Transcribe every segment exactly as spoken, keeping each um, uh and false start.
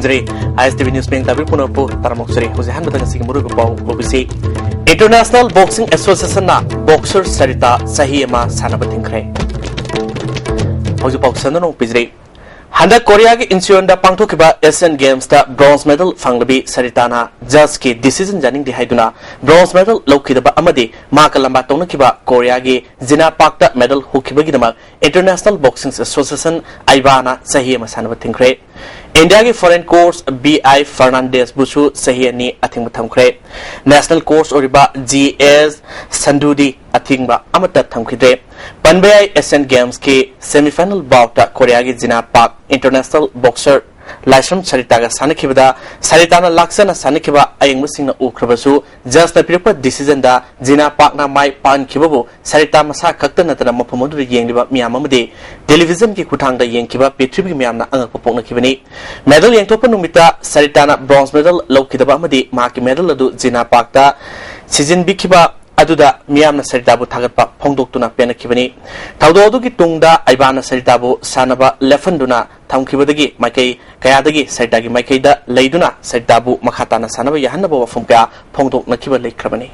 ꯖꯔꯤ꯫ ꯑꯥꯏ ꯑꯦꯁ T V news ꯄꯦꯡ ꯇꯥꯕꯤꯔꯤꯕ ꯄꯨꯝꯅꯃꯛꯄꯨ ꯇꯔꯥꯃꯨꯛ ꯆꯔꯤ꯫ ꯍꯧꯖꯤꯛ ꯑꯍꯥꯟꯕꯗ ꯉꯁꯤꯒꯤ ꯃꯔꯨꯑꯣꯏꯕ ꯄꯥꯎ ꯍꯧꯕꯤꯁꯤ꯫ ꯏꯟꯇꯔꯅꯦꯁꯅꯦꯜ ꯕꯣꯛꯁꯤꯡ ꯑꯦꯁꯣꯁꯤꯌꯦꯁꯟꯅ ꯕꯣꯛꯁꯔ ꯁꯔꯤꯇꯥ ꯆꯍꯤ ꯑꯃ ꯁꯥꯟꯅꯕ ꯊꯤꯡꯈ꯭ꯔꯦ꯫ ꯍꯧꯖꯤꯛ ꯄꯥꯎ ꯁꯟꯗꯣꯛꯅ ꯄꯤꯖꯔꯤ꯫ ꯍꯟꯗꯛ ꯀꯣꯔꯤꯌꯥꯒꯤ ꯏꯟꯆꯤꯌꯣꯟꯗ ꯄꯥꯡꯊꯣꯛꯈꯤꯕ ꯑꯦꯁꯤꯌꯥꯟ ꯒꯦꯝꯁꯇ ꯕ꯭ꯔꯣꯟꯖ ꯃꯦꯗꯜ ꯐꯪꯂꯕꯤ ꯁꯔꯤꯇꯥꯅ ꯖꯖꯀꯤ ꯗꯤꯁꯤꯖꯟ ꯌꯥꯅꯤꯡꯗꯦ ꯍꯥꯏꯗꯨꯅ ꯕ꯭ꯔꯣꯟꯖ ꯃꯦꯗꯜ ꯂꯧꯈꯤꯗꯕ ꯑꯃꯗꯤ ꯃꯍꯥꯛꯀ ꯂꯝꯕꯥ ꯇꯧꯅꯈꯤꯕ ꯀꯣꯔꯤꯌꯥꯒꯤ ꯖꯤꯅꯥ ꯄꯥꯛꯇ ꯃꯦꯗꯜ ꯍꯨꯈꯤꯕꯒꯤꯗꯃꯛ ꯏꯟꯇꯔꯅꯦꯁꯅꯦꯜ ꯕꯣꯛꯁꯤꯡ ꯑꯦꯁꯣꯁꯤꯌꯦꯁꯟ, ꯑꯥꯏꯕꯥꯅ ꯆꯍꯤ ꯑꯃ ꯁꯥꯟꯅꯕ ꯊꯤꯡꯈ꯭ꯔꯦ꯫ ꯏꯟꯗꯤꯌꯥꯒꯤ ꯐꯣꯔꯦꯟ ꯀꯣꯆ ꯕꯤ ꯑꯥꯏ ꯐꯔꯅꯥꯟꯗꯦꯁꯕꯨꯁꯨ ꯆꯍꯤ ꯑꯅꯤ ꯑꯊꯤꯡꯕ ꯊꯝꯈ꯭ꯔꯦ꯫ ꯅꯦꯁꯅꯦꯜ ꯀꯣꯆ ꯑꯣꯏꯔꯤꯕ ꯖꯤ ꯑꯦꯁ ꯁꯟꯙꯨꯗꯤ ꯑꯊꯤꯡꯕ ꯑꯃꯠꯇ ꯊꯝꯈꯤꯗ꯭ꯔꯦ꯫ ꯄꯟꯕ ꯌꯥꯏ, ꯑꯦꯁꯤꯌꯥꯟ ꯒꯦꯝꯁꯀꯤ ꯁꯦꯃꯤꯐꯥꯏꯅꯦꯜ ꯕꯥꯎꯠꯇ ꯀꯣꯔꯤꯌꯥꯒꯤ ꯖꯤꯅꯥ ꯄꯥꯛ ꯏꯟꯇꯔꯅꯦꯁꯅꯦꯜ ꯕꯣꯛꯁꯔ ꯂꯥꯏꯁ꯭ꯔꯝ ꯁꯔꯤꯇꯥꯒ ꯁꯥꯟꯅꯈꯤꯕꯗ ꯁꯔꯤꯇꯥꯅ ꯂꯥꯛꯆꯅ ꯁꯥꯟꯅꯈꯤꯕ ꯑꯌꯦꯡꯕꯁꯤꯡꯅ ꯎꯈ꯭ꯔꯕꯁꯨ ꯖꯖꯅ ꯄꯤꯔꯛꯄ ꯗꯤꯁꯤꯖꯟꯗ ꯖꯤꯅꯥ ꯄꯥꯛꯅ ꯃꯥꯏ ꯄꯥꯛꯍꯟꯈꯤꯕꯕꯨ ꯁꯔꯤꯇꯥ ꯃꯁꯥ ꯈꯛꯇ ꯅꯠꯇꯅ ꯃꯐꯝ ꯑꯗꯨꯗ ꯌꯦꯡꯂꯤꯕ ꯃꯤꯌꯥꯝ ꯑꯃꯗꯤ ꯇꯦꯂꯤꯚꯤꯖꯟꯒꯤ ꯈꯨꯠꯊꯥꯡꯗ ꯌꯦꯡꯈꯤꯕ ꯄ꯭ꯔꯤꯊꯤꯕꯤꯒꯤ ꯃꯤꯌꯥꯝꯅ ꯑꯉꯛꯄ ꯄꯣꯛꯅꯈꯤꯕꯅꯤ꯫ ꯃꯦꯗꯜ ꯌꯦꯟꯊꯣꯛꯄ ꯅꯨꯃꯤꯠꯇ ꯁꯔꯤꯇꯥꯅ ꯕ꯭ꯔꯣꯟꯖ ꯃꯦꯗꯜ ꯂꯧꯈꯤꯗꯕ ꯑꯃꯗꯤ ꯃꯍꯥꯛꯀꯤ ꯃꯦꯗꯜ ꯑꯗꯨ ꯖꯤꯅꯥ ꯄꯥꯛꯇ ꯁꯤꯖꯤꯟꯕꯤꯈꯤꯕ ꯑꯗꯨꯗ ꯃꯤꯌꯥꯝꯅ ꯁꯔꯤꯇꯥꯕꯨ ꯊꯥꯒꯠꯄ ꯐꯣꯡꯗꯣꯛꯇꯨꯅ ꯄꯦꯟꯅꯈꯤꯕꯅꯤ꯫ ꯊꯧꯗꯣꯛ ꯑꯗꯨꯒꯤ ꯇꯨꯡꯗ ꯑꯥꯏꯕꯥꯅ ꯁꯔꯤꯇꯥꯕꯨ ꯁꯥꯟꯅꯕ ꯂꯦꯞꯍꯟꯗꯨꯅ ꯊꯝꯈꯤꯕꯗꯒꯤ ꯃꯥꯏꯀꯩ ꯀꯌꯥꯗꯒꯤ ꯁꯔꯤꯇꯥꯒꯤ ꯃꯥꯏꯀꯩꯗ ꯂꯩꯗꯨꯅ ꯁꯔꯤꯇꯥꯕꯨ ꯃꯈꯥ ꯇꯥꯅ ꯁꯥꯟꯅꯕ ꯌꯥꯍꯟꯅꯕ ꯋꯥꯐꯝ ꯀꯌꯥ ꯐꯣꯡꯗꯣꯛꯅꯈꯤꯕ ꯂꯩꯈ꯭ꯔꯕꯅꯤ꯫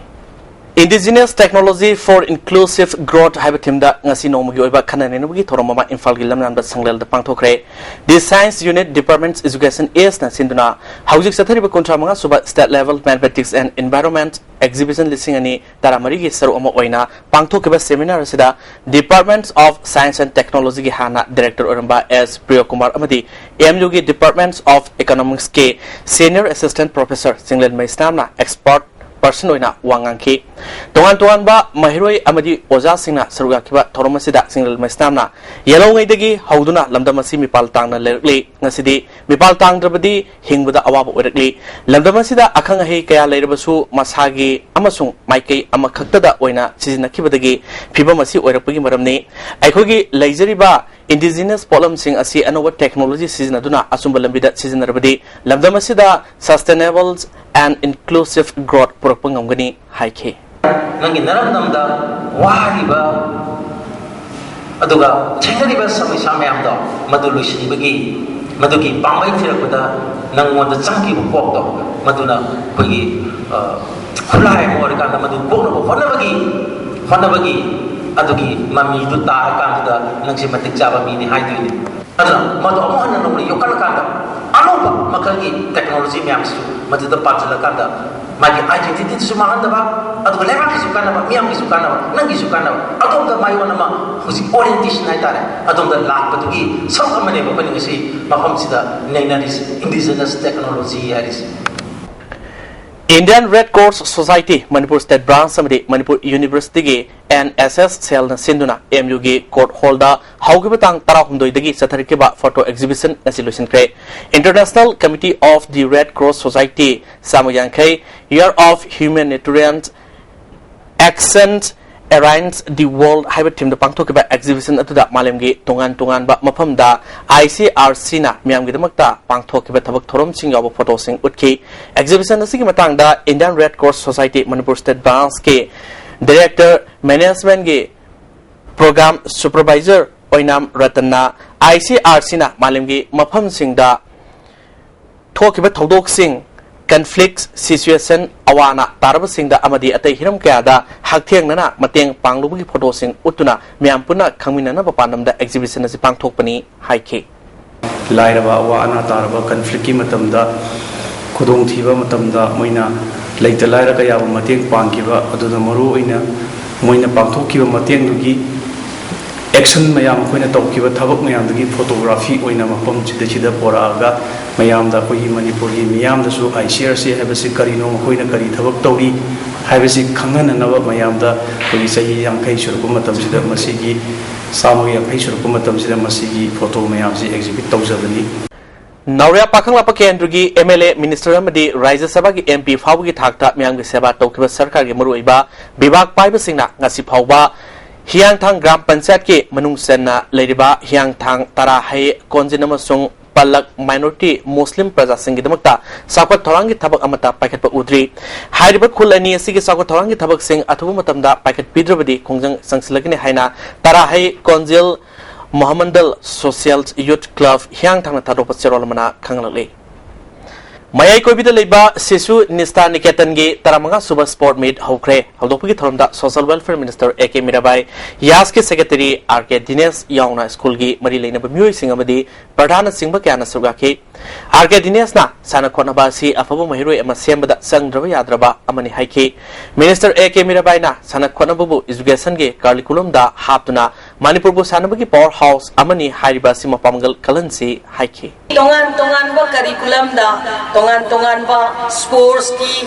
Indigenous Technology for Inclusive Growth ꯍꯥꯏꯕ ꯊꯤꯝꯗ ꯉꯁꯤ ꯅꯣꯡꯃꯒꯤ ꯑꯣꯏꯕ ꯈꯟꯅ ꯅꯩꯅꯕꯒꯤ ꯊꯧꯔꯝ ꯑꯃ ꯏꯝꯐꯥꯜꯒꯤ ꯂꯝꯌꯥꯟꯕ ꯁꯪꯂꯦꯜꯗ ꯄꯥꯡꯊꯣꯛꯈ꯭ꯔꯦ꯫ The Science Unit Departments Education Eastꯅ ꯁꯤꯟꯗꯨꯅ ꯍꯧꯖꯤꯛ ꯆꯠꯊꯔꯤꯕ ꯀꯨꯟꯊ꯭ꯔꯥ ꯃꯉꯥ ꯁꯨꯕ State Level Mathematics and Environment Exhibition ꯂꯤꯁꯤꯡ ꯑꯅꯤ ꯇꯔꯥꯃꯔꯤꯒꯤ ꯁꯔꯨꯛ ꯑꯃ ꯑꯣꯏꯅ ꯄꯥꯡꯊꯣꯛꯈꯤꯕ seminar ꯑꯁꯤꯗ Departments of Science and Technologyꯒꯤ ꯍꯥꯟꯅ director ꯑꯣꯏꯔꯝꯕ ꯑꯦꯁ ꯄ꯭ꯔꯤꯌꯣꯀꯨꯃꯥꯔ ꯑꯃꯗꯤ ꯑꯦꯝ ꯌꯨꯒꯤ Departments of Economicsꯀꯤ senior assistant professor Chinglen ꯃꯩꯁꯅꯥꯝꯅ expert person ꯑꯣꯏꯅ ꯋꯥ ꯉꯥꯡꯈꯤ꯫ ꯇꯣꯉꯥꯟ ꯇꯣꯉꯥꯟꯕ ꯃꯍꯩꯔꯣꯏ ꯑꯃꯗꯤ ꯑꯣꯖꯥꯁꯤꯡꯅ ꯁꯔꯨꯛ ꯌꯥꯈꯤꯕ ꯊꯧꯔꯝ ꯑꯁꯤꯗ ꯆꯤꯡꯂꯦꯟ ꯃꯩꯁꯅꯥꯝꯅ ꯌꯦꯜꯍꯧꯉꯩꯗꯒꯤ ꯍꯧꯗꯨꯅ ꯂꯝꯗꯝ ꯑꯁꯤ ꯃꯤꯄꯥꯜ ꯇꯥꯡꯅ ꯂꯩꯔꯛꯂꯤ꯫ ꯉꯁꯤꯗꯤ ꯃꯤꯄꯥꯜ ꯇꯥꯡꯗ꯭ꯔꯕꯗꯤ ꯍꯤꯡꯕꯗ ꯑꯋꯥꯕ ꯑꯣꯏꯔꯛꯂꯤ꯫ ꯂꯝꯗꯝ ꯑꯁꯤꯗ ꯑꯈꯪ ꯑꯍꯩ ꯀꯌꯥ ꯂꯩꯔꯕꯁꯨ ꯃꯁꯥꯒꯤ ꯑꯃꯁꯨꯡ ꯃꯥꯏꯀꯩ ꯑꯃꯈꯛꯇꯗ ꯑꯣꯏꯅ ꯁꯤꯖꯤꯟꯅꯈꯤꯕꯗꯒꯤ ꯐꯤꯕꯝ ꯑꯁꯤ ꯑꯣꯏꯔꯛꯄꯒꯤ ꯃꯔꯝꯅꯤ꯫ ꯑꯩꯈꯣꯏꯒꯤ ꯂꯩꯖꯔꯤꯕ indigenous ꯄꯣꯠꯂꯝꯁꯤꯡ ꯑꯁꯤ ꯑꯅꯧꯕ technology ꯁꯤꯖꯤꯟꯅꯗꯨꯅ ꯑꯆꯨꯝꯕ ꯂꯝꯕꯤꯗ ꯁꯤꯖꯤꯟꯅꯔꯕꯗꯤ ꯂꯝꯗꯝ ꯑꯁꯤꯗ sustainable and inclusive growth ꯄꯨꯔꯛꯄ ꯉꯝꯒꯅꯤ ꯍꯥꯏꯈꯤ꯫ ꯅꯪꯒꯤ ꯅꯔꯝꯗꯝꯗ ꯋꯥꯔꯤꯕ ꯑꯗꯨꯒ ꯊꯦꯡꯅꯔꯤꯕ ꯁꯃꯁ꯭ꯌꯥ ꯃꯌꯥꯝꯗꯣ ꯃꯗꯨ ꯂꯣꯏꯁꯤꯟꯕꯒꯤ ꯃꯗꯨꯒꯤ ꯄꯥꯝꯕꯩ ꯊꯤꯔꯛꯄꯗ ꯅꯪꯉꯣꯟꯗ ꯆꯪꯈꯤꯕ ꯀꯣꯛꯇꯣ, ꯃꯗꯨꯅ ꯑꯩꯈꯣꯏꯒꯤ, ꯑ, ꯈꯨꯠꯂꯥꯏ ꯑꯃ ꯑꯣꯏꯔꯀꯥꯟꯗ ꯃꯗꯨ ꯄꯣꯛꯅꯕ ꯍꯣꯠꯅꯕꯒꯤ, ꯍꯣꯠꯅꯕꯒꯤ ꯑꯗꯨꯒꯤ ꯃꯃꯤꯗꯨ ꯇꯥꯔꯀꯥꯟꯗꯨꯗ ꯅꯪꯁꯦ ꯃꯇꯤꯛ ꯆꯥꯕ ꯃꯤꯅꯤ ꯍꯥꯏꯗꯣꯏꯅꯤ꯫ ꯑꯗꯨꯅ ꯃꯗꯨ ꯑꯃꯨꯛ ꯍꯟꯅ ꯅꯧꯅ ꯌꯣꯛꯈꯠꯂꯀꯥꯟꯗ ꯑꯅꯧꯕ ꯃꯈꯜꯒꯤ technology ꯃꯌꯥꯝꯁꯤꯁꯨ ꯃꯗꯨꯗ ꯄꯥꯟꯁꯤꯜꯂꯀꯥꯟꯗ ꯃꯥꯒꯤ identityꯗꯨꯁꯨ ꯃꯥꯡꯍꯟꯗꯕ, ꯑꯗꯨꯒ ꯂꯩꯕꯥꯛꯀꯤꯁꯨ ꯀꯥꯟꯅꯕ, ꯃꯤꯌꯥꯝꯒꯤꯁꯨ ꯀꯥꯟꯅꯕ, ꯅꯪꯒꯤꯁꯨ ꯀꯥꯟꯅꯕ, ꯑꯗꯣꯝꯗ ꯃꯥꯏꯑꯣꯟ ꯑꯃ ꯍꯧꯖꯤꯛ orientation ꯍꯥꯏꯇꯥꯔꯦ, ꯑꯗꯣꯝꯗ ꯂꯥꯛꯄꯗꯨꯒꯤ ꯁꯔꯨꯛ ꯑꯃꯅꯦꯕ ꯑꯩꯈꯣꯏꯅ ꯉꯁꯤ ꯃꯐꯝꯁꯤꯗ ꯅꯩꯅꯔꯤꯁꯤ, indigenous technology ꯍꯥꯏꯔꯤꯁꯤ꯫ Indian Red Cross Society Manipur State Branch ꯑꯃꯗꯤ ꯃꯅꯤꯄꯨꯔ Universityꯒꯤ N S S cellꯅ ꯁꯤꯟꯗꯨꯅ M Uꯒꯤ court hallꯗ ꯍꯧꯈꯤꯕ ꯇꯥꯡ ꯇꯔꯥꯍꯨꯝꯗꯣꯏꯗꯒꯤ ꯆꯠꯊꯔꯛꯈꯤꯕ photo exhibition ꯉꯁꯤ ꯂꯣꯏꯁꯤꯟꯈ꯭ꯔꯦ꯫ International Committee of the Red Cross Society ꯆꯥꯝꯃ ꯌꯥꯡꯈꯩ, Year of Humanitarian Action Around the World ꯍꯥꯏꯕ themeꯗ ꯄꯥꯡꯊꯣꯛꯈꯤꯕ exhibition ꯑꯗꯨꯗ ꯃꯥꯂꯦꯝꯒꯤ ꯇꯣꯉꯥꯟ ꯇꯣꯉꯥꯟꯕ ꯃꯐꯝꯗ I C R Cꯅ ꯃꯤꯌꯥꯝꯒꯤꯗꯃꯛꯇ ꯄꯥꯡꯊꯣꯛꯈꯤꯕ ꯊꯕꯛ ꯊꯧꯔꯝꯁꯤꯡ ꯌꯥꯎꯕ photoꯁꯤꯡ ꯎꯠꯈꯤ꯫ Exhibition ꯑꯁꯤꯒꯤ ꯃꯇꯥꯡꯗ Indian Red Cross Society Manipur State Branchꯀꯤ Director Managementꯒꯤ Program Supervisor Oinam ꯔꯇꯟꯅ I C R Cꯅ ꯃꯥꯂꯦꯝꯒꯤ ꯃꯐꯝꯁꯤꯡꯗ ꯊꯣꯛꯈꯤꯕ ꯊꯧꯗꯣꯛꯁꯤꯡ, conflict situation, ꯑꯋꯥ ꯑꯅꯥ ꯇꯥꯔꯕꯁꯤꯡꯗ ꯑꯃꯗꯤ ꯑꯇꯩ ꯍꯤꯔꯝ ꯀꯌꯥꯗ ꯍꯛꯊꯦꯡꯅꯅ ꯃꯇꯦꯡ ꯄꯥꯡꯂꯨꯕꯒꯤ photoꯁꯤꯡ ꯎꯠꯇꯨꯅ ꯃꯤꯌꯥꯝ ꯄꯨꯟꯅ ꯈꯪꯃꯤꯟꯅꯅꯕ ꯄꯥꯟꯗꯝꯗ exhibition ꯑꯁꯤ ꯄꯥꯡꯊꯣꯛꯄꯅꯤ ꯍꯥꯏꯈꯤ꯫ ꯂꯥꯏꯔꯕ, ꯑꯋꯥ ꯑꯅꯥ ꯇꯥꯔꯕ, conflictꯀꯤ ꯃꯇꯝꯗ, ꯈꯨꯗꯣꯡꯊꯤꯕ ꯃꯇꯝꯗ ꯃꯣꯏꯅ ꯂꯩꯇ ꯂꯥꯏꯔ ꯀꯌꯥꯕꯨ ꯃꯇꯦꯡ ꯄꯥꯡꯈꯤꯕ, ꯑꯗꯨꯗ ꯃꯔꯨ ꯑꯣꯏꯅ ꯃꯣꯏꯅ ꯄꯥꯡꯊꯣꯛꯈꯤꯕ ꯃꯇꯦꯡꯗꯨꯒꯤ action ꯃꯌꯥꯝ, ꯑꯩꯈꯣꯏꯅ ꯇꯧꯈꯤꯕ ꯊꯕꯛ ꯃꯌꯥꯝꯗꯨꯒꯤ photography ꯑꯣꯏꯅ ꯃꯐꯝꯁꯤꯗꯩꯁꯤꯗ ꯄꯣꯔꯛꯑꯒ ꯃꯌꯥꯝꯗ, ꯑꯩꯈꯣꯏꯒꯤ ꯃꯅꯤꯄꯨꯔꯒꯤ ꯃꯤꯌꯥꯝꯗꯁꯨ I C R C ꯍꯥꯏꯕꯁꯤ ꯀꯔꯤꯅꯣ, ꯃꯈꯣꯏꯅ ꯀꯔꯤ ꯊꯕꯛ ꯇꯧꯔꯤ ꯍꯥꯏꯕꯁꯤ ꯈꯪꯍꯟꯅꯅꯕ ꯃꯌꯥꯝꯗ ꯑꯩꯈꯣꯏꯒꯤ ꯆꯍꯤ ꯌꯥꯡꯈꯩ ꯁꯨꯔꯛꯄ ꯃꯇꯝꯁꯤꯗ ꯃꯁꯤꯒꯤ, ꯆꯥꯝꯃꯒ ꯌꯥꯡꯈꯩ ꯁꯨꯔꯛꯄ ꯃꯇꯝꯁꯤꯗ ꯃꯁꯤꯒꯤ photo ꯃꯌꯥꯝꯁꯤ exhibit ꯇꯧꯖꯕꯅꯤ꯫ ꯅꯥꯎꯔꯤꯌꯥ ꯄꯥꯈꯪꯂꯥꯛꯄ ꯀꯦꯟꯗ꯭ꯔꯒꯤ M L A, minister ꯑꯃꯗꯤ ꯔꯥꯖ꯭ꯌ ꯁꯚꯥꯒꯤ M P ꯐꯥꯎꯕꯒꯤ ꯊꯥꯛꯇ ꯃꯤꯌꯥꯝꯒꯤ ꯁꯦꯕꯥ ꯇꯧꯈꯤꯕ ꯁꯔꯀꯥꯔꯒꯤ ꯃꯔꯨꯑꯣꯏꯕ ꯕꯤꯚꯥꯒ ꯄꯥꯏꯕꯁꯤꯡꯅ ꯉꯁꯤ ꯐꯥꯎꯕ ꯍꯤꯌꯥꯡꯊꯥꯡ ꯒ꯭ꯔꯥꯝ ꯄꯟꯆꯥꯌꯠꯀꯤ ꯃꯅꯨꯡ ꯆꯟꯅ ꯂꯩꯔꯤꯕ ꯍꯤꯌꯥꯡꯊꯥꯡ, ꯇꯔꯥꯍꯩ, ꯀꯣꯟꯖꯤꯟ ꯑꯃꯁꯨꯡ ꯄꯂꯛ minority Muslim ꯄ꯭ꯔꯖꯥꯁꯤꯡꯒꯤꯗꯃꯛꯇ ꯆꯥꯎꯈꯠ ꯊꯧꯔꯥꯡꯒꯤ ꯊꯕꯛ ꯑꯃꯠꯇ ꯄꯥꯏꯈꯠꯄ ꯎꯗ꯭ꯔꯤ꯫ ꯍꯥꯏꯔꯤꯕ ꯈꯨꯜ ꯑꯅꯤ ꯑꯁꯤꯒꯤ ꯆꯥꯎꯈꯠ ꯊꯧꯔꯥꯡꯒꯤ ꯊꯕꯛꯁꯤꯡ ꯑꯊꯨꯕ ꯃꯇꯝꯗ ꯄꯥꯏꯈꯠꯄꯤꯗ꯭ꯔꯕꯗꯤ ꯈꯣꯡꯖꯪ ꯆꯪꯁꯤꯜꯂꯒꯅꯤ ꯍꯥꯏꯅ ꯇꯔꯥꯍꯩ, ꯀꯣꯟꯖꯤꯜ ꯃꯍꯥꯃꯟꯗꯜ ꯁꯣꯁꯤꯌꯦꯜ ꯌꯨꯊ ꯀ꯭ꯂꯕ ꯍꯤꯌꯥꯡꯊꯥꯡꯅ ꯊꯥꯗꯣꯛꯄ ꯆꯦꯔꯣꯜ ꯑꯃꯅ ꯈꯪꯍꯜꯂꯛꯂꯤ꯫ ꯃꯌꯥꯏ ꯀꯣꯏꯕꯤꯗ ꯂꯩꯕ ꯁꯤꯁꯨ ꯅꯤꯁꯇꯥ ꯅꯤꯀꯦꯇꯟꯒꯤ ꯇꯔꯥꯃꯉꯥ ꯁꯨꯕ ꯁ꯭ꯄꯣꯔꯠ ꯃꯤꯠ ꯍꯧꯈ꯭ꯔꯦ꯫ ꯍꯧꯗꯣꯛꯄꯒꯤ ꯊꯧꯔꯝꯗ social welfare minister A K Mirabai, ꯌꯥꯁꯀꯤ ꯁꯦꯀ꯭ꯔꯦꯇꯔꯤ ꯑꯥꯔ ꯀꯦ ꯗꯤꯅꯦꯁ ꯌꯥꯎꯅ ꯁ꯭ꯀꯨꯜꯒꯤ ꯃꯔꯤ ꯂꯩꯅꯕ ꯃꯤꯑꯣꯏꯁꯤꯡ ꯑꯃꯗꯤ ꯄ꯭ꯔꯙꯥꯟꯅꯆꯤꯡꯕ ꯀꯌꯥꯅ ꯁꯔꯨꯛ ꯌꯥꯈꯤ꯫ ꯑꯥꯔ ꯀꯦ ꯗꯤꯅꯦꯁꯅ ꯁꯥꯟꯅ ꯈꯣꯠꯅꯕ ꯑꯁꯤ ꯑꯐꯕ ꯃꯍꯩꯔꯣꯏ ꯑꯃ ꯁꯦꯝꯕꯗ ꯆꯪꯗ꯭ꯔꯕ ꯌꯥꯗ꯭ꯔꯕ ꯑꯃꯅꯤ ꯍꯥꯏꯈꯤ꯫ ꯃꯤꯅꯤꯁꯇꯔ ꯑꯦ ꯀꯦ ꯃꯤꯔꯥꯕꯥꯏꯅ ꯁꯥꯟꯅ ꯈꯣꯠꯅꯕꯕꯨ ꯏꯖꯨꯀꯦꯁꯟꯒꯤ ꯀꯥꯔꯤꯀꯨꯂꯝꯗ ꯍꯥꯞꯇꯨꯅ ꯃꯅꯤꯄꯨꯔꯕꯨ ꯁꯥꯟꯅꯕꯒꯤ ꯄꯥꯋꯔ ꯍꯥꯎꯁ ꯑꯃꯅꯤ ꯍꯥꯏꯔꯤꯕ ꯑꯁꯤ ꯃꯄꯥꯡꯒꯜ ꯀꯜꯍꯟꯁꯤ ꯍꯥꯏꯈꯤ꯫ ꯇꯣꯉꯥꯟ ꯇꯣꯉꯥꯟꯕ ꯀꯔꯤꯀꯨꯂꯝꯗ ꯇꯣꯉꯥꯟ ꯇꯣꯉꯥꯟꯕ ꯁ꯭ꯄꯣꯔꯠꯁꯀꯤ,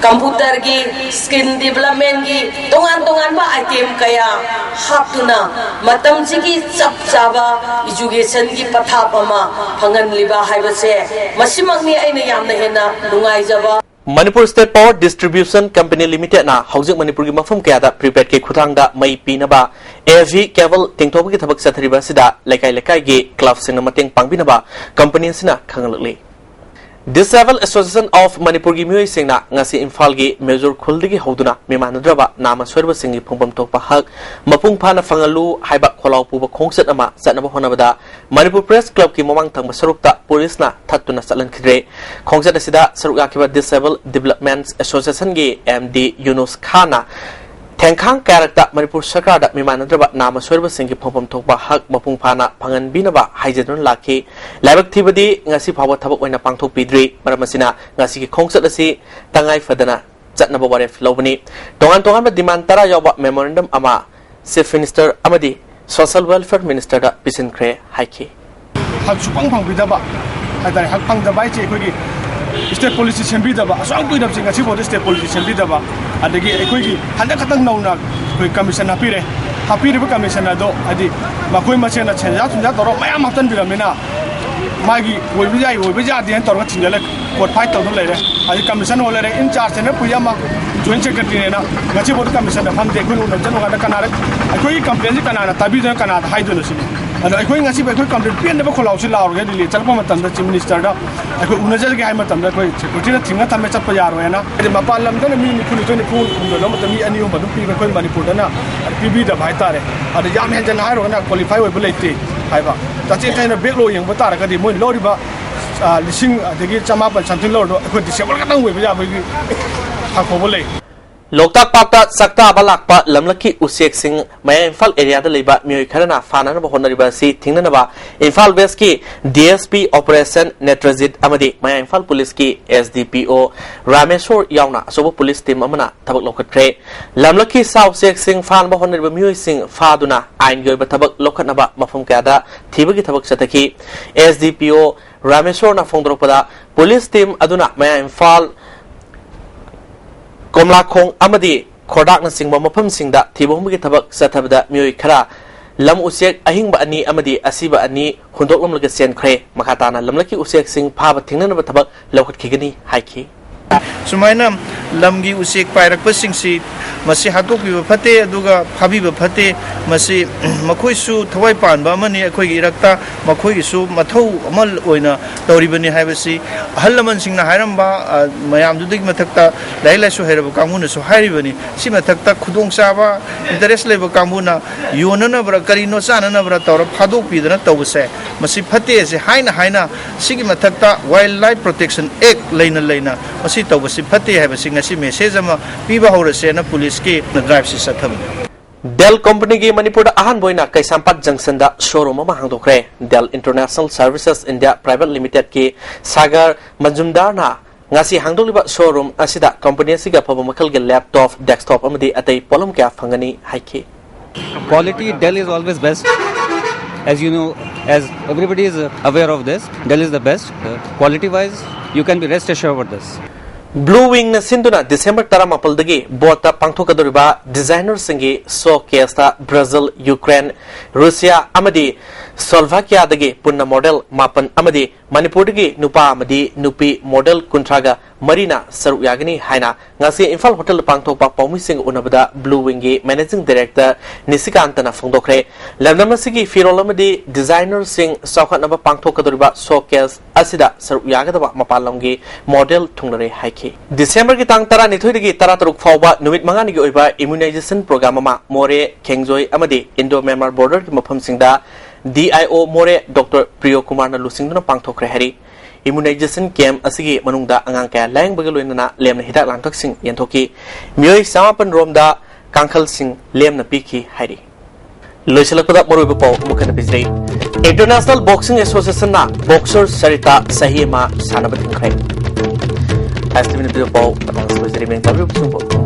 ꯀꯝꯄ꯭ꯌꯨꯇꯔꯒꯤ, ꯁ꯭ꯀꯤꯜ ꯗꯤꯕꯂꯞꯃꯦꯟꯒꯤ ꯇꯣꯉꯥꯟ ꯇꯣꯉꯥꯟꯕ ꯑꯥꯏꯇꯦꯝ ꯀꯌꯥ ꯍꯥꯞꯇꯨꯅ ꯃꯇꯝꯁꯤꯒꯤ ꯆꯞ ꯆꯥꯕ ꯏꯖꯨꯀꯦꯁꯟꯒꯤ ꯄꯊꯥꯞ ꯑꯃ ꯐꯪꯍꯟꯂꯤꯕ ꯍꯥꯏꯕꯁꯦ ꯃꯁꯤꯃꯛꯅꯤ ꯑꯩꯅ ꯌꯥꯝꯅ ꯍꯦꯟꯅ ꯅꯨꯡꯉꯥꯏꯖꯕ꯫ Manipur state power distribution company ꯂꯤꯃꯤꯇꯦꯗꯅ ꯍꯧꯖꯤꯛ ꯃꯅꯤꯄꯨꯔꯒꯤ ꯃꯐꯝ ꯀꯌꯥꯗ ꯄ꯭ꯔꯤꯄꯦꯗꯀꯤ ꯈꯨꯠꯊꯥꯡꯗ ꯃꯩ ꯄꯤꯅꯕ ꯑꯦ ꯚꯤ ꯀꯦꯕꯜ ꯇꯤꯡꯊꯣꯛꯄꯒꯤ ꯊꯕꯛ ꯆꯠꯊꯔꯤꯕ ꯑꯁꯤꯗ ꯂꯩꯀꯥꯏ ꯂꯩꯀꯥꯏꯒꯤ ꯀ꯭ꯂꯕꯁꯤꯡꯅ ꯃꯇꯦꯡ ꯄꯥꯡꯕꯤꯅꯕ ꯀꯝꯄꯦꯅꯤ ꯑꯁꯤꯅ ꯈꯪꯍꯜꯂꯛꯂꯤ꯫ Disabled Association of ꯃꯅꯤꯄꯨꯔꯒꯤ ꯃꯤꯑꯣꯏꯁꯤꯡꯅ ꯉꯁꯤ ꯏꯝꯐꯥꯜꯒꯤ ꯃꯦꯖꯣꯔ ꯈꯨꯜꯗꯒꯤ ꯍꯧꯗꯨꯅ ꯃꯤꯃꯥꯟꯅꯗ꯭ꯔꯕ ꯅꯥꯃ ꯁꯣꯏꯔꯕꯁꯤꯡꯒꯤ ꯐꯪꯐꯝ ꯊꯣꯛꯄ ꯍꯛ ꯃꯄꯨꯡ ꯐꯥꯅ ꯐꯪꯍꯜꯂꯨ ꯍꯥꯏꯕ ꯈꯣꯜꯂꯥꯎ ꯄꯨꯕ ꯈꯣꯡꯆꯠ ꯑꯃ ꯆꯠꯅꯕ ꯍꯣꯠꯅꯕꯗ ꯃꯅꯤꯄꯨꯔ ꯄ꯭ꯔꯦꯁ ꯀ꯭ꯂꯕꯀꯤ ꯃꯃꯥꯡ ꯊꯪꯕ ꯁꯔꯨꯛꯇ ꯄꯨꯂꯤꯁꯅ ꯊꯠꯇꯨꯅ ꯆꯠꯍꯟꯈꯤꯗ꯭ꯔꯦ꯫ ꯈꯣꯡꯆꯠ ꯑꯁꯤꯗ ꯁꯔꯨꯛ ꯌꯥꯈꯤꯕ Disabled Development Associationꯒꯤ ꯑꯦꯝ ꯗꯤ ꯌꯨꯅꯨꯁ ꯈꯥꯟꯅ ꯊꯦꯡꯈꯥꯡ ꯀꯌꯥꯔꯛꯇ ꯃꯅꯤꯄꯨꯔ ꯁꯔꯀꯥꯔꯗ ꯃꯤꯃꯥꯟꯅꯗ꯭ꯔꯕ ꯅꯥꯃ ꯁꯣꯏꯔꯕꯁꯤꯡꯒꯤ ꯐꯪꯐꯝ ꯊꯣꯛꯄ ꯍꯛ ꯃꯄꯨꯡ ꯐꯥꯅ ꯐꯪꯍꯟꯕꯤꯅꯕ ꯍꯥꯏꯖꯗꯨꯅ ꯂꯥꯛꯈꯤ꯫ ꯂꯥꯏꯕꯛ ꯊꯤꯕꯗꯤ ꯉꯁꯤ ꯐꯥꯎꯕ ꯊꯕꯛ ꯑꯣꯏꯅ ꯄꯥꯡꯊꯣꯛꯄꯤꯗ꯭ꯔꯤ꯫ ꯃꯔꯝ ꯑꯁꯤꯅ ꯉꯁꯤꯒꯤ ꯈꯣꯡꯆꯠ ꯑꯁꯤ ꯇꯉꯥꯏ ꯐꯗꯅ ꯆꯠꯅꯕ ꯋꯥꯔꯦꯞ ꯂꯧꯕꯅꯤ꯫ ꯇꯣꯉꯥꯟ ꯇꯣꯉꯥꯟꯕ ꯗꯤꯃꯥꯟ ꯇꯔꯥ ꯌꯥꯎꯕ ꯃꯦꯃꯣꯔꯦꯟꯗꯝ ꯑꯃ ꯆꯤꯐ ꯃꯤꯅꯤꯁꯇꯔ ꯑꯃꯗꯤ ꯁꯣꯁꯤꯌꯦꯜ ꯋꯦꯜꯐꯤꯌꯔ ꯃꯤꯅꯤꯁꯇꯔꯗ ꯄꯤꯁꯤꯟꯈ꯭ꯔꯦ ꯍꯥꯏꯈꯤ꯫ ꯍꯛ ꯁꯨꯛꯐꯪ ꯐꯪꯕꯤꯗꯕ ꯍꯥꯏꯇꯥꯔꯦ, ꯍꯛ ꯐꯪꯗꯕ ꯍꯥꯏꯁꯦ ꯑꯩꯈꯣꯏꯒꯤ ꯁ꯭ꯇꯦꯠ ꯄꯣꯂꯤꯁꯤ ꯁꯦꯝꯕꯤꯗꯕ, ꯑꯁꯨꯛ ꯌꯥꯝ ꯀꯨꯏꯔꯕꯁꯤ ꯉꯁꯤꯐꯥꯎꯗ ꯁ꯭ꯇꯦꯠ ꯄꯣꯂꯤꯁꯤ ꯁꯦꯝꯕꯤꯗꯕ, ꯑꯗꯒꯤ ꯑꯩꯈꯣꯏꯒꯤ ꯍꯟꯗꯛ ꯈꯛꯇꯪ ꯅꯧꯅ ꯑꯩꯈꯣꯏ ꯀꯃꯤꯁꯟ ꯍꯥꯞꯄꯤꯔꯦ꯫ ꯍꯥꯞꯄꯤꯔꯤꯕ ꯀꯃꯤꯁꯟ ꯑꯗꯣ ꯍꯥꯏꯗꯤ ꯃꯈꯣꯏ ꯃꯁꯦꯟꯅ ꯁꯦꯟꯖꯥ ꯊꯨꯝꯖꯥ ꯇꯧꯔꯒ ꯃꯌꯥꯝ ꯍꯥꯞꯆꯤꯟꯕꯤꯔꯕꯅꯤꯅ ꯃꯥꯒꯤ ꯑꯣꯏꯕ ꯌꯥꯏ ꯑꯣꯏꯕ ꯌꯥꯗꯦ ꯍꯥꯏꯅ ꯇꯧꯔꯒ ꯊꯤꯡꯖꯤꯜꯂꯦ, ꯀꯣꯔꯠ ꯐꯥꯏꯠ ꯇꯧꯗꯨꯅ ꯂꯩꯔꯦ꯫ ꯍꯥꯏꯗꯤ ꯀꯃꯤꯁꯟ ꯍꯣꯜ ꯂꯩꯔꯦ, ꯏꯟ ꯆꯥꯔꯖ ꯁꯦꯅꯦꯔ ꯄꯨꯏ ꯑꯃ ꯖꯣꯏꯟ ꯁꯦꯀ꯭ꯔꯦꯇꯔꯤꯅꯦꯅ ꯉꯁꯤꯐꯥꯎꯗ ꯀꯃꯤꯁꯟꯗ ꯐꯪꯗꯦ꯫ ꯑꯩꯈꯣꯏꯅ ꯎꯅꯕ ꯆꯠꯂꯨꯀꯥꯟꯗ ꯀꯅꯥꯗ ꯑꯩꯈꯣꯏꯒꯤ ꯀꯝꯄ꯭ꯂꯦꯟꯁꯤ ꯀꯅꯥꯅ ꯇꯥꯕꯤꯗꯣꯏꯅꯣ, ꯀꯅꯥꯗ ꯍꯥꯏꯗꯣꯏꯅꯣ ꯁꯤꯅꯤ꯫ ꯑꯗꯣ ꯑꯩꯈꯣꯏ ꯉꯁꯤꯕꯨ ꯑꯩꯈꯣꯏ ꯀꯝꯄ꯭ꯂꯦꯟ ꯄꯦꯟꯗꯕ ꯈꯣꯜꯂꯥꯎꯁꯤ ꯂꯥꯎꯔꯒ ꯗꯤꯜꯂꯤ ꯆꯠꯂꯛꯄ ꯃꯇꯝꯗ ꯆꯤꯐ ꯃꯤꯅꯤꯁꯇꯔꯗ ꯑꯩꯈꯣꯏ ꯎꯅꯖꯔꯒꯦ ꯍꯥꯏꯕ ꯃꯇꯝꯗ ꯑꯩꯈꯣꯏ ꯁꯦꯀ꯭ꯌꯨꯔꯤꯇꯤꯅ ꯊꯤꯡꯅ ꯊꯝꯃꯦ, ꯆꯠꯄ ꯌꯥꯔꯣꯏ ꯍꯥꯏꯅ꯫ ꯍꯥꯏꯗꯤ ꯃꯄꯥꯟ ꯂꯝꯗꯅ ꯃꯤ ꯅꯤꯐꯨꯅꯤꯊꯣꯏ ꯅꯤꯐꯨ ꯍꯨꯝꯗꯣꯏ ꯂꯧꯕ ꯃꯇꯝꯗ ꯃꯤ ꯑꯅꯤ ꯑꯍꯨꯝ ꯑꯗꯨꯝ ꯄꯤꯕ, ꯑꯩꯈꯣꯏ ꯃꯅꯤꯄꯨꯔꯗꯅ ꯄꯤꯕꯤꯗꯕ ꯍꯥꯏꯇꯥꯔꯦ꯫ ꯑꯗ ꯌꯥꯝ ꯍꯦꯟꯖꯟꯅ ꯍꯥꯏꯔꯨꯔꯒꯅ ꯀ꯭ꯋꯥꯂꯤꯐꯥꯏ ꯑꯣꯏꯕ ꯂꯩꯇꯦ ꯍꯥꯏꯕ꯫ ꯇꯁꯦꯡ ꯇꯁꯦꯡꯅ ꯕꯦꯛꯂꯣꯛ ꯌꯦꯡꯕ ꯇꯥꯔꯒꯗꯤ ꯃꯣꯏ ꯂꯧꯔꯤꯕ, ꯑ, ꯂꯤꯁꯤꯡ ꯑꯗꯒꯤ ꯆꯃꯥꯄꯜ something ꯂꯧꯔꯗꯣ ꯑꯩꯈꯣꯏ ꯗꯤꯁꯦꯕꯜ ꯈꯛꯇꯪ ꯑꯣꯏꯕ ꯌꯥꯕꯒꯤ ꯊꯥꯛ ꯐꯥꯎꯕ ꯂꯩ꯫ ꯂꯣꯛꯇꯥꯛ ꯄꯥꯠꯇ ꯆꯥꯛꯇꯥꯕ ꯂꯥꯛꯄ ꯂꯝꯂꯛꯀꯤ ꯎꯆꯦꯛꯁꯤꯡ ꯃꯌꯥꯏ ꯏꯝꯐꯥꯜ ꯑꯦꯔꯤꯌꯥꯗ ꯂꯩꯕ ꯃꯤꯑꯣꯏ ꯈꯔꯅ ꯐꯥꯅꯅꯕ ꯍꯣꯠꯅꯔꯤꯕ ꯑꯁꯤ ꯊꯤꯡꯅꯅꯕ ꯏꯝꯐꯥꯜ ꯋꯦꯁꯀꯤ ꯗꯤ ꯑꯦꯁ ꯄꯤ ꯑꯣꯄꯔꯦꯁꯟ ꯅꯦꯇ꯭ꯔꯖꯤꯠ ꯑꯃꯗꯤ ꯃꯌꯥꯏ ꯏꯝꯐꯥꯜ ꯄꯨꯂꯤꯁꯀꯤ ꯑꯦꯁ ꯗꯤ ꯄꯤ ꯑꯣ ꯔꯥꯃꯦꯁꯣꯔ ꯌꯥꯎꯅ ꯑꯆꯧꯕ ꯄꯨꯂꯤꯁ ꯇꯤꯝ ꯑꯃꯅ ꯊꯕꯛ ꯂꯧꯈꯠꯈ꯭ꯔꯦ꯫ ꯂꯝꯂꯛꯀꯤ ꯁꯥ ꯎꯆꯦꯛꯁꯤꯡ ꯐꯥꯅꯕ ꯍꯣꯠꯅꯔꯤꯕ ꯃꯤꯑꯣꯏꯁꯤꯡ ꯐꯥꯗꯨꯅ ꯑꯥꯏꯟꯒꯤ ꯑꯣꯏꯕ ꯊꯕꯛ ꯂꯧꯈꯠꯅꯕ ꯃꯐꯝ ꯀꯌꯥꯗ ꯊꯤꯕꯒꯤ ꯊꯕꯛ ꯆꯠꯊꯈꯤ꯫ ꯑꯦꯁ ꯗꯤ ꯄꯤ ꯑꯣ ꯔꯥꯃꯦꯁꯣꯔꯅ ꯐꯣꯡꯗꯣꯔꯛꯄꯗ, ꯄꯨꯂꯤꯁ ꯇꯤꯝ ꯑꯗꯨꯅ ꯃꯌꯥꯏ ꯏꯝꯐꯥꯜ, ꯀꯣꯝꯂꯥꯈꯣꯡ ꯑꯃꯗꯤ ꯈꯣꯔꯗꯥꯛꯅꯆꯤꯡꯕ ꯃꯐꯝꯁꯤꯡꯗ ꯊꯤꯕ ꯍꯨꯝꯕꯒꯤ ꯊꯕꯛ ꯆꯠꯊꯕꯗ ꯃꯤꯑꯣꯏ ꯈꯔ ꯂꯝ ꯎꯆꯦꯛ ꯑꯍꯤꯡꯕ ꯑꯅꯤ ꯑꯃꯗꯤ ꯑꯁꯤꯕ ꯑꯅꯤ ꯍꯨꯟꯗꯣꯛꯂꯝꯂꯒ ꯆꯦꯟꯈ꯭ꯔꯦ꯫ ꯃꯈꯥ ꯇꯥꯅ ꯂꯝꯂꯛꯀꯤ ꯎꯆꯦꯛꯁꯤꯡ ꯐꯥꯕ ꯊꯤꯡꯅꯅꯕ ꯊꯕꯛ ꯂꯧꯈꯠꯈꯤꯒꯅꯤ ꯍꯥꯏꯈꯤ꯫ ꯁꯨꯃꯥꯏꯅ ꯂꯝꯒꯤ ꯎꯆꯦꯛ ꯄꯥꯏꯔꯛꯄꯁꯤꯡꯁꯤ ꯃꯁꯤ ꯍꯥꯠꯇꯣꯛꯄꯤꯕ ꯐꯠꯇꯦ, ꯑꯗꯨꯒ ꯐꯥꯕꯤꯕ ꯐꯠꯇꯦ꯫ ꯃꯁꯤ ꯃꯈꯣꯏꯁꯨ ꯊꯋꯥꯏ ꯄꯥꯟꯕ ꯑꯃꯅꯤ, ꯑꯩꯈꯣꯏꯒꯤ ꯏꯔꯛꯇ ꯃꯈꯣꯏꯒꯤꯁꯨ ꯃꯊꯧ ꯑꯃ ꯑꯣꯏꯅ ꯇꯧꯔꯤꯕꯅꯤ ꯍꯥꯏꯕꯁꯤ ꯑꯍꯜ ꯂꯃꯟꯁꯤꯡꯅ ꯍꯥꯏꯔꯝꯕ, ꯑ, ꯃꯌꯥꯝꯗꯨꯗꯒꯤ ꯃꯊꯛꯇ ꯂꯥꯏꯔꯤꯛ ꯂꯥꯏꯁꯨ ꯍꯩꯔꯕ ꯀꯥꯡꯕꯨꯅꯁꯨ ꯍꯥꯏꯔꯤꯕꯅꯤ꯫ ꯁꯤ ꯃꯊꯛꯇ ꯈꯨꯗꯣꯡꯆꯥꯕ, ꯏꯟꯇꯔꯦꯁ ꯂꯩꯕ ꯀꯥꯡꯕꯨꯅ ꯌꯣꯟꯅꯅꯕ꯭ꯔꯥ ꯀꯔꯤꯅꯣ ꯆꯥꯅꯅꯕ꯭ꯔꯥ ꯇꯧꯔ ꯐꯥꯗꯣꯛꯄꯤꯗꯅ ꯇꯧꯕꯁꯦ, ꯃꯁꯤ ꯐꯠꯇꯦ꯫ ꯑꯁꯤ ꯍꯥꯏꯅ ꯍꯥꯏꯅ ꯁꯤꯒꯤ ꯃꯊꯛꯇ Wildlife Protection Act ꯂꯩꯅ ꯂꯩꯅ ꯃꯁꯤ ꯇꯧꯕꯁꯤ ꯐꯠꯇꯦ ꯍꯥꯏꯕꯁꯤ ꯉꯁꯤ ꯃꯦꯁꯦꯖ ꯑꯃ ꯄꯤꯕ ꯍꯧꯔꯁꯦꯅ ꯄꯨꯂꯤꯁꯀꯤ ꯗ꯭ꯔꯥꯏꯚꯁꯤ ꯆꯠꯊꯕꯅꯤ꯫ ꯗꯦꯜ ꯀꯝꯄꯅꯤꯒꯤ ꯃꯅꯤꯄꯨꯔꯗ ꯑꯍꯥꯟꯕ ꯑꯣꯏꯅ ꯀꯩꯁꯥꯝꯄꯥꯠ ꯖꯪꯁꯟꯗ ꯁꯣꯔꯨꯝ ꯑꯃ ꯍꯥꯡꯗꯣꯛꯈ꯭ꯔꯦ꯫ Dell international services India private ꯂꯤꯃꯤꯇꯦꯗꯀꯤ ꯁꯥꯒꯔ ꯃꯖꯨꯝꯗꯥꯔꯅ ꯉꯁꯤ ꯍꯥꯡꯗꯣꯛꯂꯤꯕ ꯁꯣꯔꯨꯝ ꯑꯁꯤꯗ ꯀꯝꯄꯅꯤ ꯑꯁꯤꯒꯤ ꯑꯐꯕ ꯃꯈꯜꯒꯤ ꯂꯦꯞꯇꯣꯞ, ꯗꯦꯁꯛꯇꯣꯞ ꯑꯃꯗꯤ ꯑꯇꯩ ꯄꯣꯠꯂꯝ ꯀꯌꯥ ꯐꯪꯒꯅꯤ ꯍꯥꯏꯈꯤ꯫ Quality, Dell is always best. As you know, as everybody is aware of this, Dell is the best. Quality wise, you can be rest assured with this. Blue ꯋꯤꯡꯅ ꯁꯤꯟꯗꯨꯅ ꯗꯤꯁꯦꯝꯕꯔ ꯇꯔꯥꯃꯥꯄꯜꯗꯒꯤ ꯕꯣꯠꯇ ꯄꯥꯡꯊꯣꯛꯀꯗꯧꯔꯤꯕ ꯗꯤꯖꯥꯏꯅꯔꯁꯤꯡꯒꯤ ꯁꯣ ꯀꯦꯁꯇ ꯕ꯭ꯔꯥꯖꯤꯜ, ꯌꯨꯀ꯭ꯔꯦꯟ, ꯔꯨꯁꯤꯌꯥ ꯑꯃꯗꯤ ꯁ꯭ꯂꯣꯚꯥꯀꯤꯌꯥꯗꯒꯤ ꯄꯨꯟꯅ ꯃꯣꯗꯦꯜ ꯃꯥꯄꯟ ꯑꯃꯗꯤ ꯃꯅꯤꯄꯨꯔꯗꯒꯤ ꯅꯨꯄꯥ ꯑꯃꯗꯤ ꯅꯨꯄꯤ ꯃꯣꯗꯦꯜ ꯀꯨꯟꯊ꯭ꯔꯥꯒ ꯃꯔꯤꯅ ꯁꯔꯨꯛ ꯌꯥꯒꯅꯤ ꯍꯥꯏꯅ ꯉꯁꯤ ꯏꯝꯐꯥꯜ ꯍꯣꯇꯦꯜꯗ ꯄꯥꯡꯊꯣꯛꯄ ꯄꯥꯎꯃꯤꯁꯤꯡꯒ ꯎꯅꯕꯗ ꯕ꯭ꯂꯨ ꯋꯤꯡꯒꯤ ꯃꯦꯅꯦꯖꯤꯡ ꯗꯥꯏꯔꯦꯛꯇꯔ ꯅꯤꯁꯤꯀꯥꯟꯇꯅ ꯐꯣꯡꯗꯣꯛꯈ꯭ꯔꯦ꯫ ꯂꯝꯗꯝ ꯑꯁꯤꯒꯤ ꯐꯤꯔꯣꯜ ꯑꯃꯗꯤ ꯗꯤꯖꯥꯏꯅꯔꯁꯤꯡ ꯆꯥꯎꯈꯠꯅꯕ ꯄꯥꯡꯊꯣꯛꯀꯗꯧꯔꯤꯕ ꯁꯣ ꯀꯦꯁ ꯑꯁꯤꯗ ꯁꯔꯨꯛ ꯌꯥꯒꯗꯕ ꯃꯄꯥꯟ ꯂꯝꯒꯤ ꯃꯣꯗꯦꯜ ꯊꯨꯡꯂꯔꯦ ꯍꯥꯏꯈꯤ꯫ ꯗꯤꯁꯦꯝꯕꯔꯒꯤ ꯇꯥꯡ ꯇꯔꯥꯅꯤꯊꯣꯏꯗꯒꯤ ꯇꯔꯥꯇꯔꯨꯛ ꯐꯥꯎꯕ ꯅꯨꯃꯤꯠ ꯃꯉꯥꯅꯤꯒꯤ ꯑꯣꯏꯕ ꯏꯃ꯭ꯌꯨꯅꯥꯏꯖꯦꯁꯟ ꯄ꯭ꯔꯣꯒ꯭ꯔꯥꯝ ꯑꯃ ꯃꯣꯔꯦ, ꯈꯦꯡꯖꯣꯏ ꯑꯃꯗꯤ ꯏꯟꯗꯣ ꯃ꯭ꯌꯥꯟꯃꯥꯔ ꯕꯣꯔꯗꯔꯒꯤ ꯃꯐꯝꯁꯤꯡꯗ ꯗꯤ ꯑꯥꯏ ꯑꯣ ꯃꯣꯔꯦ ꯗꯣꯛꯇꯔ ꯄ꯭ꯔꯤꯌꯣ ꯀꯨꯃꯥꯔꯅ ꯂꯨꯆꯤꯡꯗꯨꯅ ꯄꯥꯡꯊꯣꯛꯈ꯭ꯔꯦ ꯍꯥꯏꯔꯤ꯫ ꯏꯃ꯭ꯌꯨꯅꯥꯏꯖꯦꯁꯟ ꯀꯦꯝꯞ ꯑꯁꯤꯒꯤ ꯃꯅꯨꯡꯗ ꯑꯉꯥꯡ ꯀꯌꯥ ꯂꯥꯌꯦꯡꯕꯒ ꯂꯣꯏꯅꯅ ꯂꯦꯝꯅ ꯍꯤꯗꯥꯛ ꯂꯥꯡꯊꯛꯁꯤꯡ ꯌꯦꯟꯊꯣꯛꯈꯤ꯫ ꯃꯤꯑꯣꯏ ꯆꯃꯥꯄꯟ ꯔꯣꯝꯗ ꯀꯥꯡꯈꯜꯁꯤꯡ ꯂꯦꯝꯅ ꯄꯤꯈꯤ ꯍꯥꯏꯔꯤ꯫ ꯂꯣꯏꯁꯤꯜꯂꯛꯄꯗ ꯃꯔꯨꯑꯣꯏꯕ ꯄꯥꯎ ꯑꯃꯨꯛ ꯍꯟꯅ ꯄꯤꯖꯔꯤ꯫ ꯏꯟꯇꯔꯅꯦꯁꯅꯦꯜ ꯕꯣꯛꯁꯤꯡ ꯑꯦꯁꯣꯁꯤꯌꯦꯁꯟꯅ ꯕꯣꯛꯁꯔ ꯁꯔꯤꯇꯥ ꯆꯍꯤ ꯑꯃ ꯁꯥꯟꯅꯕ ꯊꯤꯡꯈ꯭ꯔꯦ꯫ ꯑꯥꯏ ꯑꯦꯁ ꯇꯤ ꯚꯤꯅ ꯄꯤꯕ ꯄꯥꯎ ꯃꯇꯥꯡ ꯑꯁꯤꯗ ꯂꯣꯏꯖꯔꯤ꯫ ꯃꯦꯡ ꯆꯥꯕꯤꯕꯁꯤꯡꯕꯨ